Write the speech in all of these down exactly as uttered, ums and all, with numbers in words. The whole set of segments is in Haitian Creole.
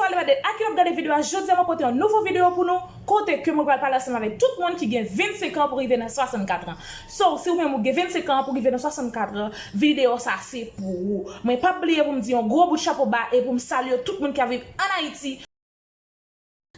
Pale de a ki w ap gade videyo a, jodi a mwen pote yon nouvo videyo pou nou, kote ke mwen pral pale ansanm avèk tout moun ki gen vennsenk an pou rive nan swasannkatran. So, si ou menm ou gen vennsenk an pou rive nan swasannkatran, videyo sa se pou ou. Mwen p ap bliye pou m di yon gwo bout chapo ba e pou m salye tout moun ki ap viv ann Ayiti,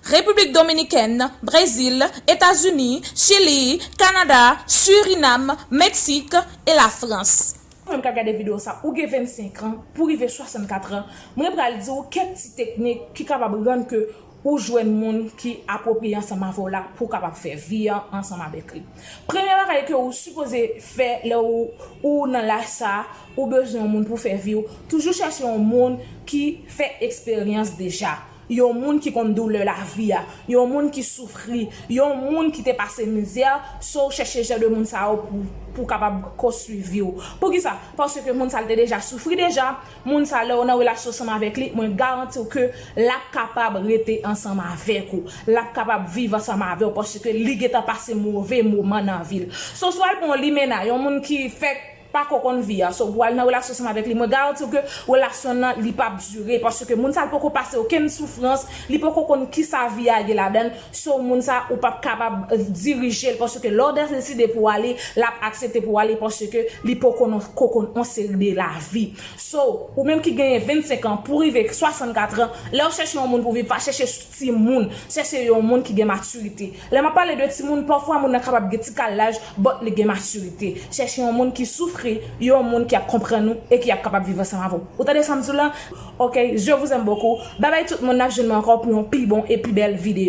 Repiblik Dominikèn, Brezil, Etazini, Chili, Kanada, Sirinam, Meksik e Lafrans. Ou menm k ap gade videyo sa, ou gen vennsenk an pou rive swasannkatran, mwen pral di w kèk ti teknik ki kapab rann ke ou jwenn moun ki apwopriye ansanm avè w la pou w kapab fè vi a ansanm avèk li. Premye bagay ke ou sipoze fè lè ou, ou nan laj sa, ou bezwen yon moun pou fè vi w, toujou chèche yon moun ki fè eksperyans deja. Yon moun ki konn doulè lavi a, yon moun ki soufri, yon moun ki te pase mizè, so w chèche jan de moun sa yo pou, pou kapab konstwi vi w. Poukisa? Paske moun sa l te deja soufri deja, moun sa lè w nan relasyon ansanm avèk li, mwen garanti w ke l ap kapab rete ansanm avèk ou, l ap kapab viv ansanm avè w paske li gentan pase move moman nan vi l. So, si w al pran yon limena, yon moun ki fèk pako konn vi a. So, pou al nan relasyon ansanm avèk li, mwen garanti w ke relasyon nan, li p ap dire, paske moun sa, li poko pase okenn soufrans, li poko konn kisa vi a ye ladan l. So, moun sa, ou p ap kapab dirije l, paske lè w deside pou w ale, l ap aksepte pou w ale, paske li poko konn, ko konn on seri de lavi. So, ou menm ki genyen vennsenk an pou rive swasannkatran, lè w chèche yon moun pou viv, pa chèche timoun, chèche yon moun ki gen matirite. Lè m ap pale de timoun, pafwa moun nan kapab gen ti kal laj, but li gen matirite. Chèche yon moun ki soufri, yon moun ki ap konprann ou e ki ap kapab viv ansanm avè w. Ou tande sa m di w la? Ok, je vous aime beaucoup. Babay tout moun, n ap jwenn mwen ankò pou yon pi bon e pi bèl videyo.